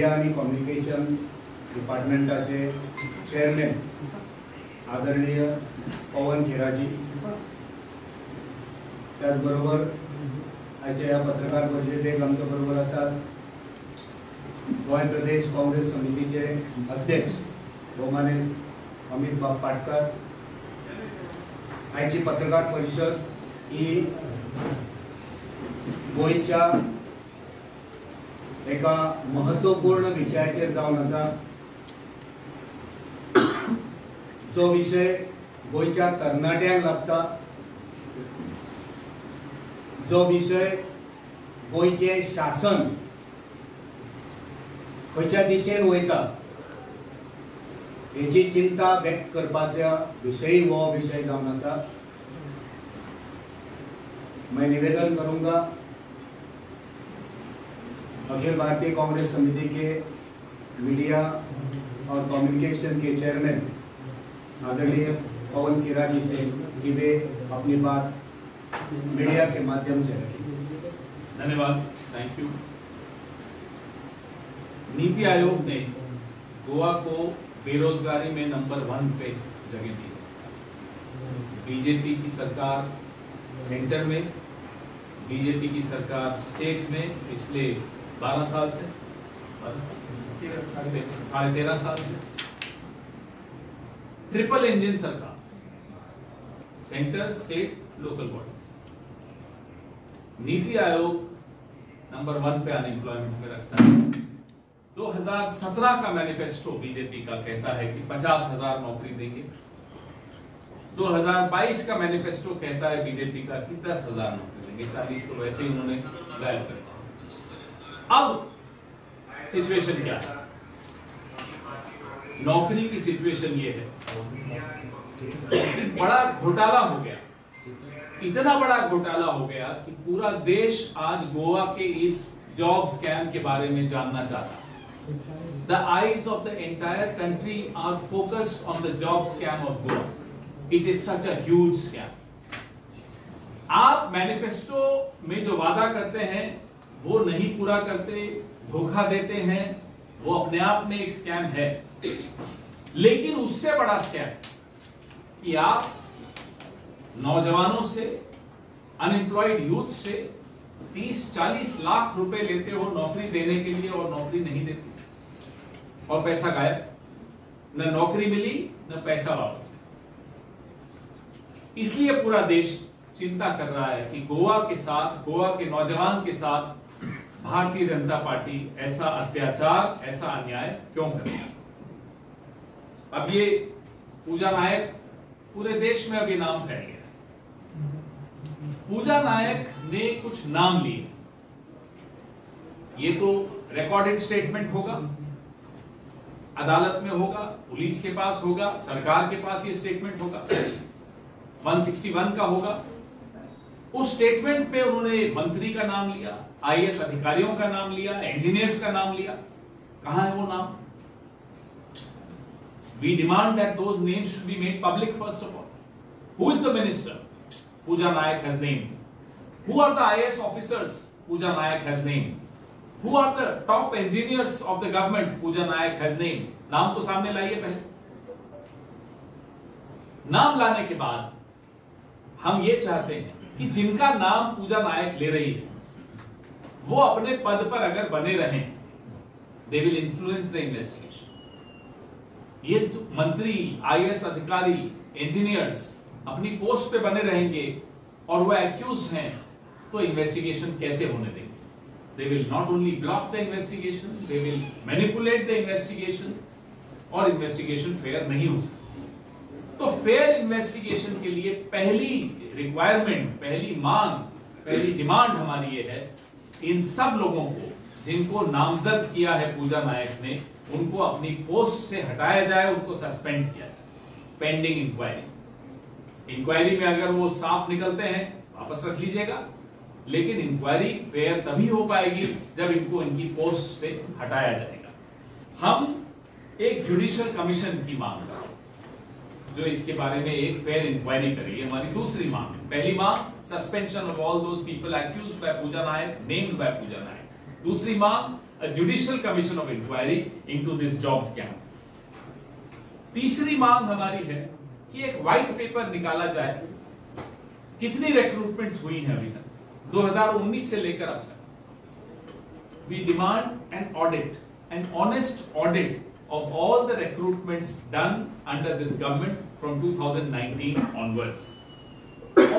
Media आनी communication डिपार्टमेंटाचे chairman आदरणीय पवन खेराजी, त्याचबरोबर आयच्या ह्या पत्रकार परिशदेक आमच्या बरोबर आसात गोंय प्रदेश काँग्रेस समितीचे अध्यक्ष भोवमानेस्त अमित बाब पाटकर। आयची पत्रकार परिशद ही गोंयच्या एका महत्वपूर्ण विशयाचेर जावन आसा, जो विशय गोंयच्या तरणाट्यांक लागता, जो विशय गोंयचें शासन खंयच्या दिशेन वयता हेची चिंता व्यक्त करपाच्या विशयी हो विशय जावन आसा। मैं निवेदन करूंगा अखिल भारतीय कांग्रेस समिति के मीडिया और कम्युनिकेशन के चेयरमैन आदरणीय पवन खेरा जी से कि वे अपनी बात मीडिया के माध्यम से रखें। धन्यवाद, thank you. NITI Aayog ने गोवा को बेरोजगारी में नंबर 1 पे जगह दी है। बीजेपी की सरकार सेंटर में, बीजेपी की सरकार स्टेट में पिछले 12 साल से, 13.5 साल से ट्रिपल इंजन सरकार, centre state local bodies. NITI Aayog number 1 pay unemployment में रखता है। 2017 का मैनिफेस्टो बीजेपी का कहता है कि 50,000 नौकरी देंगे। 2022 का मैनिफेस्टो कहता है बीजेपी का कि 10,000 नौकरी देंगे, 40 तो वैसे ही उन्होंने गायब कर दिया। अब सिचुएशन क्या है? नौकरी की सिचुएशन ये है कि बड़ा घोटाला हो गया, इतना बड़ा घोटाला हो गया कि पूरा देश आज गोवा के इस जॉब स्कैम के बारे में जानना चाहता है। The eyes of the entire country are focused on the job scam of Goa. It is such a huge scam. आप मैनिफेस्टो में जो वादा करते हैं वो नहीं पूरा करते, धोखा देते हैं, वो अपने आप में एक स्कैम है। लेकिन उससे बड़ा स्कैम कि आप नौजवानों से, अनएम्प्लॉयड यूथ से 30-40 लाख रुपए लेते हो नौकरी देने के लिए और नौकरी नहीं देते और पैसा गायब, न नौकरी मिली न पैसा वापस मिला। इसलिए पूरा देश चिंता कर रहा है कि गोवा के साथ, गोवा के नौजवान के साथ भारतीय जनता पार्टी ऐसा अत्याचार, ऐसा अन्याय क्यों कर रही है। अब ये पूजा नायक पूरे देश में अभी नाम फैल गया। पूजा नायक ने कुछ नाम लिए, ये तो रिकॉर्डेड स्टेटमेंट होगा, अदालत में होगा, पुलिस के पास होगा, सरकार के पास ये स्टेटमेंट होगा, 161 का होगा। उस स्टेटमेंट पे उन्होंने मंत्री का नाम लिया, आईएएस अधिकारियों का नाम लिया, इंजीनियर्स का नाम लिया। कहां है वो नाम? We demand that those names should be made public first of all. Who is the minister Puja Nayak has named? Who are the IAS officers Puja Nayak has named? Who are the top engineers of the government Puja Nayak has named? नाम तो सामने लाइए पहले। नाम लाने K बाद हम ये चाहते हैं कि जिनका नाम पूजा नायक ले रही है वो अपने पद पर अगर बने रहें, they will influence the investigation. ये मंत्री, आईएएस अधिकारी, इंजीनियर्स अपनी पोस्ट पे बने रहेंगे और वो एक्यूज हैं तो इन्वेस्टिगेशन कैसे होने देंगे? They will not only block the investigation, they will manipulate the investigation Aur investigation fair नहीं हो सकती। तो फेयर इन्वेस्टिगेशन के लिए पहली रिक्वायरमेंट, पहली मांग, पहली डिमांड हमारी ये है, इन सब लोगों को जिनको नामजद किया है पूजा नायक ने, उनको अपनी पोस्ट से हटाया जाए, उनको सस्पेंड किया जाए पेंडिंग इंक्वायरी। इंक्वायरी में अगर वो साफ निकलते हैं वापस रख लीजिएगा, लेकिन इंक्वायरी फेयर तभी हो पाएगी जब इनको इनकी पोस्ट से हटाया जाएगा। हम एक जुडिशियल कमीशन की मांग कर रहे हैं जो इसके बारे में एक फेयर इंक्वायरी करेगी। हमारी दूसरी मांग है। पहली मांग, suspension of all those people accused by Puja Nayak, named by Puja Nayak. दूसरी मांग, a judicial commission of inquiry into this job scam. तीसरी मांग हमारी है कि एक व्हाइट पेपर निकाला जाए, कितनी रिक्रूटमेंट्स हुई हैं अभी तक 2019 से लेकर अब तक। We demand an audit, an honest audit of all the recruitments done under this government from 2019 onwards.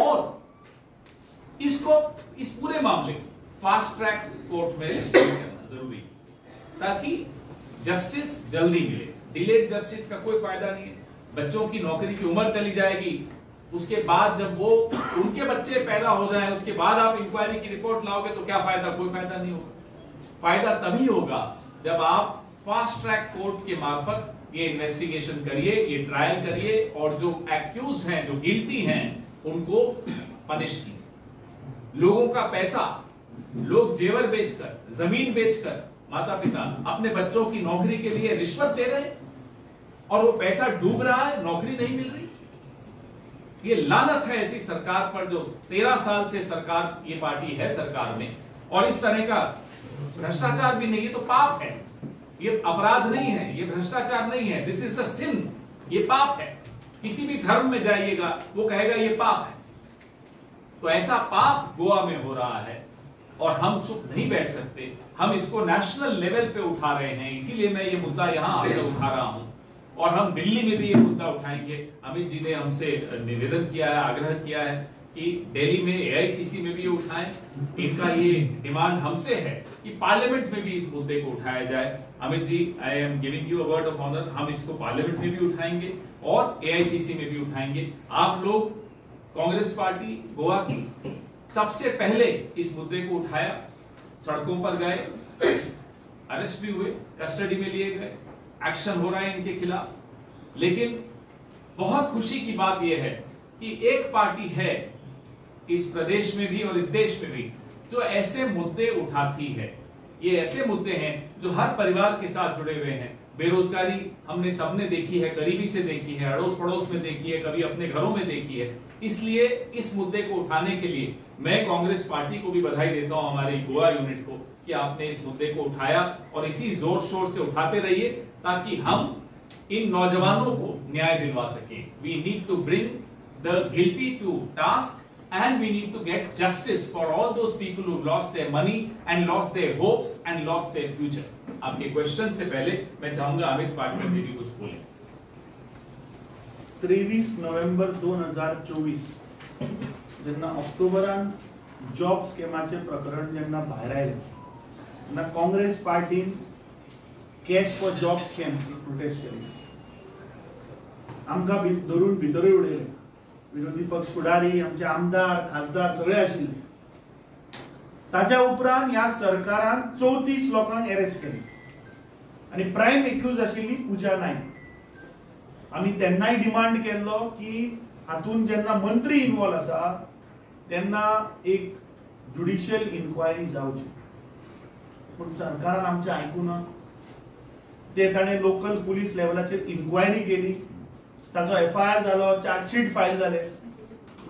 और इसको, इस पूरे मामले को फास्ट ट्रैक कोर्ट में करना जरूरी है ताकि जस्टिस जल्दी मिले। डिलेड जस्टिस का कोई फायदा नहीं है। बच्चों की नौकरी की उम्र चली जाएगी, उसके बाद जब वो उनके बच्चे पैदा हो जाएं उसके बाद आप इंक्वायरी की रिपोर्ट लाओगे तो क्या फायदा? कोई फायदा नहीं होगा। फायदा तभी होगा जब आप फास्ट ट्रैक कोर्ट के मार्फत ये इन्वेस्टिगेशन करिए, ये ट्रायल करिए और जो एक्यूज हैं, जो गिल्टी हैं, उनको पनिश कीजिए। लोगों का पैसा, लोग जेवर बेचकर, जमीन बेचकर, माता पिता अपने बच्चों की नौकरी के लिए रिश्वत दे रहे हैं और वो पैसा डूब रहा है, नौकरी नहीं मिल रही। ये लानत है ऐसी सरकार पर जो 13 साल से सरकार, ये पार्टी है सरकार में, और इस तरह का भ्रष्टाचार भी नहीं है तो पाप है। ये अपराध नहीं है, ये भ्रष्टाचार नहीं है, this is the सिन, ये पाप है। किसी भी धर्म में जाइएगा वो कहेगा ये पाप है। तो ऐसा पाप गोवा में हो रहा है और हम चुप नहीं बैठ सकते। हम इसको नेशनल लेवल पे उठा रहे हैं, इसीलिए मैं ये मुद्दा यहां आकर उठा रहा हूं और हम दिल्ली में भी ये मुद्दा उठाएंगे। अमित जी ने हमसे निवेदन किया है, आग्रह किया है कि दिल्ली में एआईसीसी में भी ये उठाएं। इनका ये डिमांड हमसे है कि पार्लियामेंट में भी इस मुद्दे को उठाया जाए। Amit ji, I am giving you a word of honour, हम इसको पार्लियामेंट में भी उठाएंगे और एआईसीसी में भी उठाएंगे। आप लोग कांग्रेस पार्टी गोवा की सबसे पहले इस मुद्दे को उठाया, सड़कों पर गए, अरेस्ट भी हुए, कस्टडी में लिए गए, एक्शन हो रहा है इनके खिलाफ। लेकिन बहुत खुशी की बात यह है कि एक पार्टी है इस प्रदेश में भी और इस देश में भी जो ऐसे मुद्दे उठाती है। ये ऐसे मुद्दे हैं जो हर परिवार के साथ जुड़े हुए हैं। बेरोजगारी हमने सबने देखी है, गरीबी से देखी है, अड़ोस पड़ोस में देखी है, कभी अपने घरों में देखी है। इसलिए इस मुद्दे को उठाने के लिए मैं कांग्रेस पार्टी को भी बधाई देता हूं, हमारे गोवा यूनिट को, कि आपने इस मुद्दे को उठाया और इसी जोर शोर से उठाते रहिए ताकि हम इन नौजवानों को न्याय दिलवा सकें। We need to bring the guilty to task and we need to get justice for all those people who lost their money and lost their hopes and lost their future. आपके question से पहले मैं चाहूंगा अमित पाटकर जी भी कुछ बोलें। 23 नोव्हेंबर 2024 जेन्ना ऑक्टोबरान job स्कॅमाचें प्रकरण जेन्ना भायर आयलें तेन्ना Congress पार्टीन cash for job scam protest केली। आमकां धरून भितरूय उडयले। विरोधी पक्ष फुडारी, आमचे आमदार, खासदार सगळे आशिल्ले। ताच्या उपरांत ह्या सरकारान 34 लोकांक अरेस्ट केले आनी प्रायम एक्यूज आशिल्ली पूजा नायक। आमी तेन्नाय डिमांड केल्लो की हातून जेन्ना मंत्री इन्वॉल्व आसा तेन्ना एक ज्युडिशियल इन्क्वायरी जावची, पूण सरकारान आमचें आयकूं ना। ते ताणें लोकल पुलीस लेवलाचेर इन्क्वायरी केली, ताचो एफआयआर जालो, चार्जशीट फायल जाले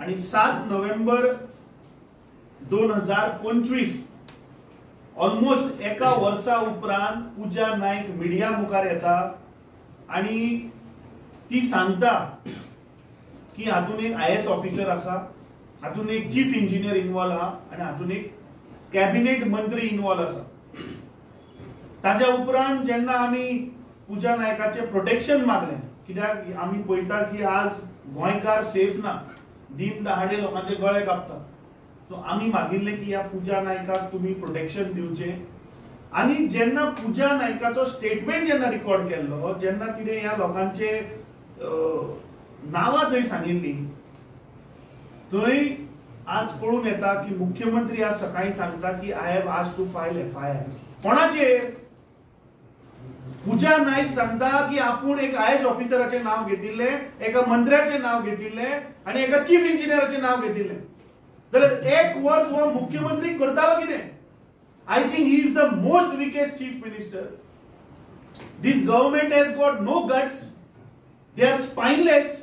आनी 7 नोव्हेंबर 2025 ऑलमोस्ट एका वर्सा उपरांत पूजा नायक मिडिया मुखार येता आनी ती सांगता की हातून एक आयएएस ऑफिसर आसा, हातून एक चीफ इंजिनियर इन्वॉल्व आहा आनी हातून एक कॅबिनेट मंत्री इन्वॉल्व आसा। ताज्या उपरांत जेन्ना आमी पूजा नायकाचें प्रोटेक्शन मागलें, कित्याक आमी पळयता की आज गोंयकार सेफ ना, दिन दहाडे लोकांचे गळे कापता, सो आमी मागिल्लें की ह्या पूजा नायकाक तुमी प्रोटेक्शन दिवचें। आनी जेन्ना पूजा नायकाचो स्टेटमेंट जेन्ना रिकॉर्ड केल्लो, जेन्ना तिणें ह्या लोकांचे नांवां थंय सांगिल्लीं, थंय आज कळून येता की मुख्यमंत्री आज सकाळीं सांगता की I have asked to file FIR. कोणाचेर? पूजा नायक सांगता की आपूण एक आयएएस ऑफिसराचें नांव घेतिल्लें, एका मंत्र्याचें नांव घेतिल्लें आनी एका चीफ इंजिनियराचें नांव घेतिल्लें। जाल्यार एक वर्स हो मुख्यमंत्री करतालो कितें? I think he is the most weakest chief minister. This government has got no guts, they are spineless.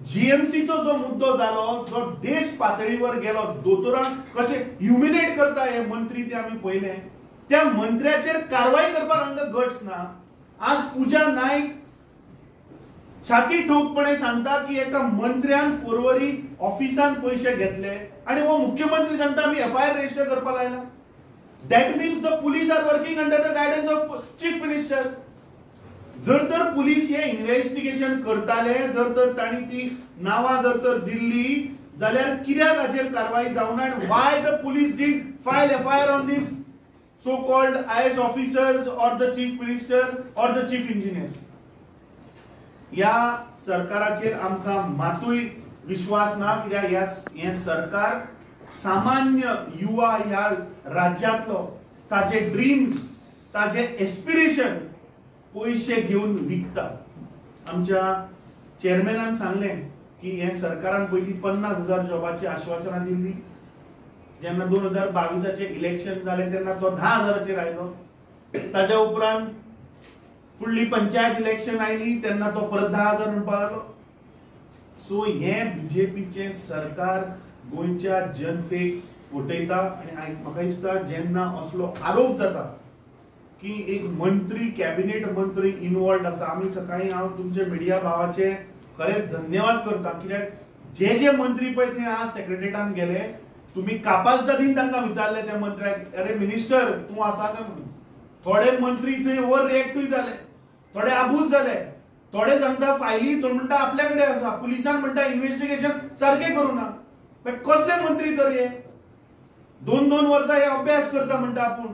जीएमसीचो जो मुद्दो जालो, जो देश पातळीवर गेलो, दोतोरांक कशे ह्युमिलेट करता हे मंत्री ते आमी पळयले. त्या मंत्र्याचेर कारवाय करपाक हांकां गट्स ना. आज पूजा नायक छाती ठोकपणे सांगता की एका मंत्र्यान पोरवरी ऑफिसान पयशे घेतले आणि हो मुख्यमंत्री सांगता आमी एफआयआर रजिस्टर करपाक लायला. That means the police are working under the guidance of chief minister. जर तर पुलीस हे इन्व्हेस्टिगेशन करताले, जर तर तांणी ती नांवां जर तर दिल्ली जाल्यार कित्याक हाचेर कारवाय जावना? आनी why the police did file FIR on this so called IAS officers or the chief minister or the chief engineer? ह्या सरकाराचेर आमकां मातूय विश्वास ना, कित्याक हें सरकार सामान्य युवा ह्या राज्यांतलो ताजे ड्रीम्स, ताजे एस्पिरेशन पयशे घेवन विकता. आमच्या चेअरमॅनान सांगलें की हे सरकारान पयलीं 50,000 जॉबाची आश्वासनां दिल्ली. जेन्ना 2022 इलेक्शन जालें तेन्ना तो 10,000 आयलो. ताज्या उपरांत फुडली पंचायत इलेक्शन आयली तेन्ना तो परत 10,000 म्हणपाक लागलो. सो हे बीजेपीचें सरकार गोंयच्या जनतेक फटयता. आनी म्हाका दिसता जेन्ना असलो आरोप जाता की एक मंत्री, कॅबिनेट मंत्री इनवॉल्ड आसा, आमी सकाळीं हांव तुमचे मिडिया भावाचे खरेंच धन्यवाद करता, कित्याक जे जे मंत्री पळय ते आज सेक्रेटरीटान गेले, तुमी कापाजदादीन तांकां विचारले त्या मंत्र्याक, अरे मिनिस्टर तूं आसा काय म्हणून. थोडे मंत्री थंय ओवर रिएक्टूय जाले, थोडे आबूज जाले, थोडे सांगता फायली तो म्हणटा आपल्या कडेन आसा, पुलिसांक म्हणटा इन्व्हेस्टिगेशन सारकें करूं ना. बट कसले मंत्री तर हे? 2-2 वर्सां हे अभ्यास करता म्हणटा आपूण.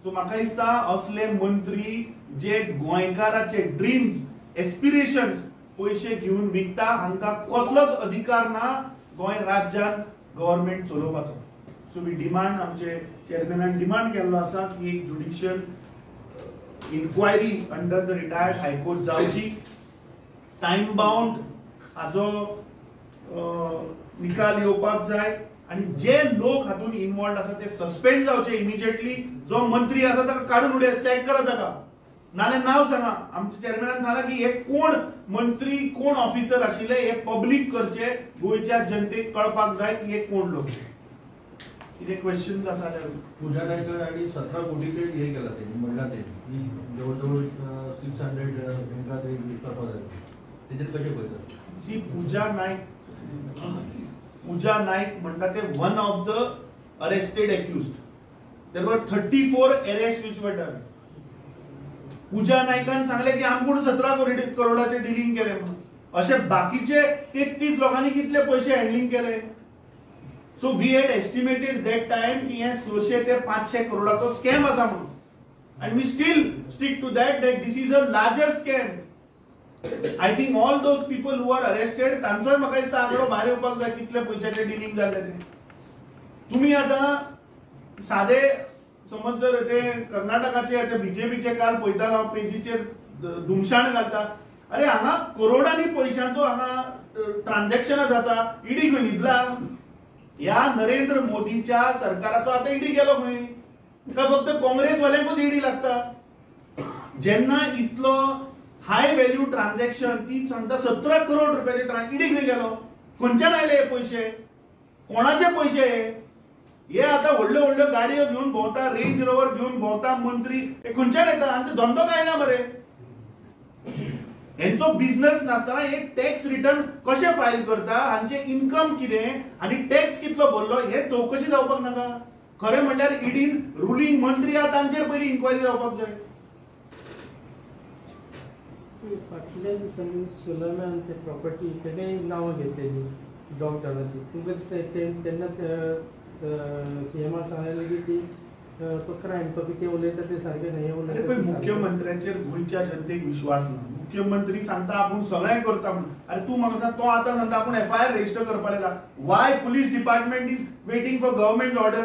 सो म्हाका दिसता असले मंत्री जे गोंयकाराचे ड्रीम्स, एस्पिरेशन्स पयशे घेवन विकता, हांकां कसलोच अधिकार ना गोंय राज्यान गव्हर्मेंट चलोवपाचो. सो we demand, आमचे चेअरमॅनान डिमांड केल्लो आसा की एक judicial inquiry under the retired high court जावची, टायम बाउंड हाचो निकाल येवपाक जाय आनी जे लोक हातून इनवॉल्ड आसा ते सस्पेंड जावचे इमिजिएटली. जो मंत्री आसा ताका काडून उडय, सॅक करा ताका, नाल्यार नांव सांगा. आमच्या चेअरमॅनान सांगला की हे कोण मंत्री, कोण ऑफिसर आशिल्ले हे पब्लीक करचे, गोंयच्या जनतेक कळपाक जाय की हे कोण लोक. कितें क्वेश्चन आसा? पूजा नायक आणि 17 कोटीचे हे केला तेणी, म्हणला तेणी की जवळ जवळ 600 बँका ते करपाक जाय, तेजेर कशें पळयतात? सी, पूजा नायक, पूजा नायक म्हणटा ते one of the arrested accused. There were 34 arrest which were done. Pooja नायकान सांगले की आमकूण 17 करोडाचे डिलिंग केले म्हणून. अशे बाकीचे 33 लोकांनी कितले पयशे हँडलिंग केले? So we had estimated that time की हे 600 ते 500 करोडाचो स्कॅम आसा म्हणून, and we still stick to that, that this is a larger scam. I think all those people who are arrested तांचोय म्हाका दिसता आंकडो भायर येवपाक जाय, कितले पयशाचे डिलिंग जाल्ले ते. तुमी आतां सादे समज जर ते कर्नाटकाचे आतां बीजेपीचे काल पळयतालो हांव पेजीचेर धुमशाण घालता, अरे हांगा करोडांनी पयशांचो हांगा ट्रान्झॅक्शनां जाता, इडी खंय न्हिदला? ह्या नरेंद्र मोदीच्या सरकाराचो आतां इडी गेलो खंय? काय फक्त काँग्रेसवाल्यांकूच इडी लागता? जेन्ना इतलो हाय व्हॅल्यू ट्रान्झॅक्शन, ती सांगता 17 करोड रुपयाचे इडी खंय गेलो? खंयच्यान आयले हे पयशे? कोणाचे पयशे हे? हे आतां व्हडल्यो व्हडल्यो गाडयो घेवन भोंवता, रेंज रोवर घेवन भोंवता मंत्री, हे खंयच्यान येता? हांचो धंदो काय ना मरे, हेंचो बिझनस नासतना हे टॅक्स रिटर्न कशे फायल करता, हांचे इन्कम कितें आनी टॅक्स कितलो भरलो हे चवकशी जावपाक नाका? खरें म्हणल्यार इडीन रुलींग मंत्री आहा तांचेर पयलीं इन्क्वायरी जावपाक जाय. फाटल्या दिसांनी सुलम्यान ते प्रॉपर्टी तेणे नांवां घेतलेली लॉकडावनाची, तुमकां दिसता तेन्नाच सीएमान सांगलेलें की ती तो क्रायम, तो कितें उलयता तें सारकें न्हय, उलयता. पळय, मुख्यमंत्र्याचेर गोंयच्या जनतेक विश्वास ना. मुख्यमंत्री सांगता आपूण सगळें करता म्हणून, अरे तूं म्हाका सांग, तो आतां सांगता आपूण एफआयआर रजिस्टर करपाक लागला. Why police department is waiting for government order?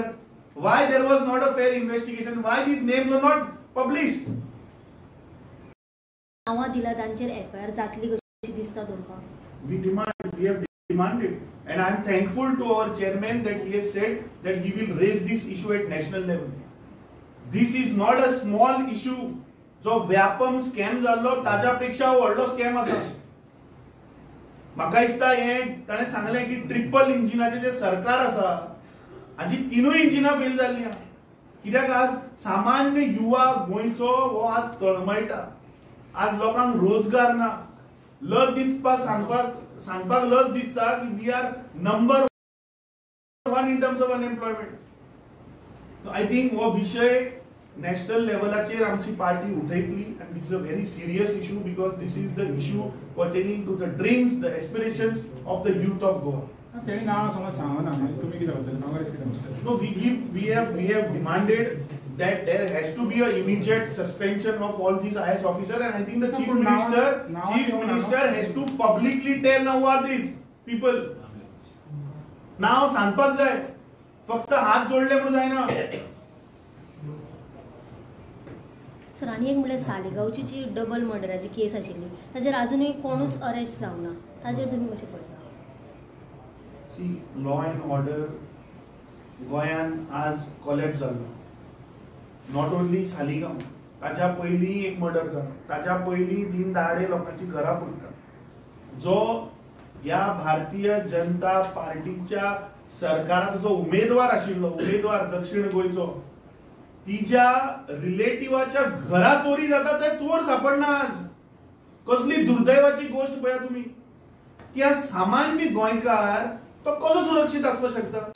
Why there was not a fair investigation? Why these names were not published? नांवां दिला तांचेर एफआयआर जातली कशी दिसता तुमकां? We demand, we have demanded, and I am thankful to our chairman that he has said that he will raise this issue at national level. This is not a small issue. जो Vyapam scam जाल्लो ताज्या पेक्षा व्हडलो scam आसा. म्हाका दिसता हें ताणें सांगलें की ट्रिपल इंजिनाचें जें सरकार आसा हाजी तिनूय इंजिनां फेल जाल्लीं आहा. कित्याक आज सामान्य युवा गोंयचो हो आज तळमळटा. आज लोकांक रोजगार ना. लज दिसपा सांगपाक लज दिसता की we are number 1 in terms of unemployment. I think हो विशय नॅशनल लेवलाचेर आमची पार्टी उठयतली आनी this is a very serious issue because this is the issue pertaining to the dreams, the aspirations of the youth of Goa. तेणी नांव समज सांगना, मागीर तुमी कितें करतले? काँग्रेस कितें करतले? No, we have demanded that there has to be a immediate suspension of all these IAS officers, and I think the chief minister has to publicly tell now who are these people. नाव सांगपाक जाय, फक्त हात जोडले म्हणून जायना. Sir, आनी एक म्हणल्यार सालिगांवची जी डबल मर्डराची केस आशिल्ली ताचेर अजुनूय कोणूच अरेस्ट जावना, ताचेर तुमी कशें पळयता? सी, लॉ अँड ऑर्डर गोंयान आज कोलॅप्स जाल्लो. Not only Saligao, ताच्या पयलीं एक मर्डर जालो, ताच्या पयलीं दिन दहाडे लोकांची घरां फुटतात. जो ह्या भारतीय जनता पार्टीच्या सरकाराचो जो उमेदवार आशिल्लो, उमेदवार दक्षिण गोंयचो, तिच्या रिलेटिवाच्या घरा चोरी जाता, ते चोर सापडना आज. कसली दुर्दैवाची गोष्ट पळया तुमी की आज सामान्य गोंयकार तो कसो सुरक्षीत आसपाक शकता.